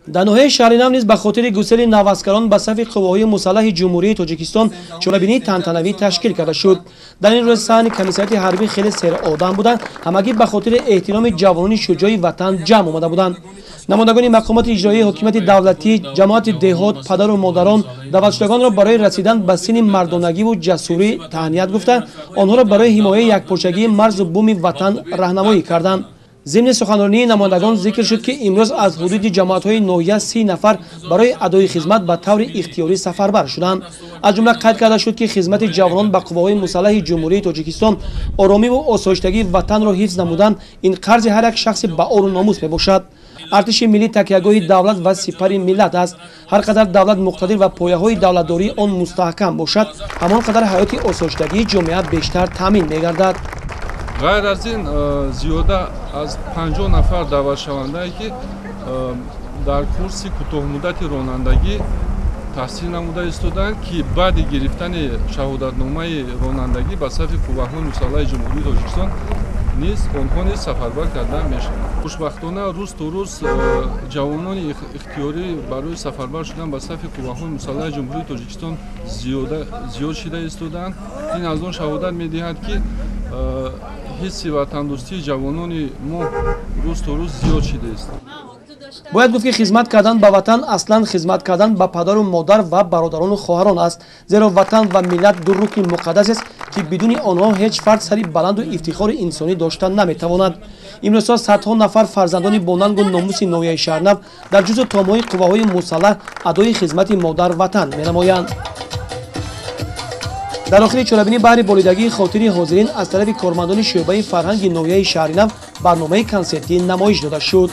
Дар ноҳияи Шаҳринав низ ба хотири гусели наваскарон ба сафи қувваҳои мусаллаҳи Ҷумҳурии Тоҷикистон чорабинии тантанавӣ ташкил карда шуд. Дар ин рӯз саҳни комиссариати ҳарбӣ хеле серодам буданд, ҳамагӣ ба хотири эҳтироми ҷавонони шуҷои ватан ҷамъ омада буданд. Намояндагони мақомоти иҷроии ҳокимияти давлатӣ, ҷамоати деҳот, падару модарон даъватшудагонро барои расидан ба синни мардонагиву ҷасурӣ таҳният гуфта, онҳоро барои ҳимояи якпорчагии марзу буми ватан раҳнамоӣ карданд. Зимни суханронии намояндагон зикр шуд, ки имрӯз аз ҳудуди ҷамоатҳои ноҳия 30 нафар барои адои хизмат ба таври ихтиёрӣ сафарбар шуданд. Аз ҷумла қайд карда шуд, ки хизмати ҷавонон ба қувваҳои мусаллаҳи Ҷумҳурии Тоҷикистон, оромиву осоиштагии ватанро ҳифз намудан ин қарзи ҳар як шахси ба ору номус мебошад. Артиши миллӣ такягоҳи давлат ва сипари миллат аст. Ҳар қадар давлат муқтадир ва пояҳои давлатдории он мустаҳкам бошад, ҳамон қадар ҳаёти осоиштагии ҷомеа бештар таъмин мегардад. Ғайр аз ин, зиёда аз 50 нафар даъватшавандае, ки дар курси кӯтоҳмуддати ронандагӣ таҳсил намуда истодаанд, ки баъди гирифтани шаҳодатномаи ронандагӣ ба сафи қувваҳои мусаллаҳи Ҷумҳурии Тоҷикистон низ онҳо низ сафарбар карда мешаванд. Хушбахтона, рӯз то рӯз ҷавонони ихтиёрӣ барои сафарбар шудан ба сафи қувваҳои мусаллаҳи Ҷумҳурии Тоҷикистон зиёд шида истодаанд. Ин аз он шаҳодат медиҳад, ки ҳисси ватандӯстии ҷавонони мо рӯз то рӯз зиёд шидааст. Бояд гуфт, ки хизмат кардан ба ватан аслан хизмат кардан ба падару модар ва бародарону хоҳарон аст, зеро ватан ва миллат ду рукни муқаддас аст, ки бидуни онҳо ҳеҷ фард сари баланду ифтихори инсонӣ дошта наметавонад. Имрӯзҳо садҳо нафар фарзандони бонангу номуси ноҳияи Шаҳрнав дар ҷузу томҳои қувваҳои мусаллаҳ адои хизмати модар ватан менамоянд. Дар охири чорабинӣ баҳри болидагии хотири ҳозирин аз тарафи кормандони шӯъбаи фарҳанги ноҳияи Шаҳринав барномаи консертӣ намоиш дода шуд.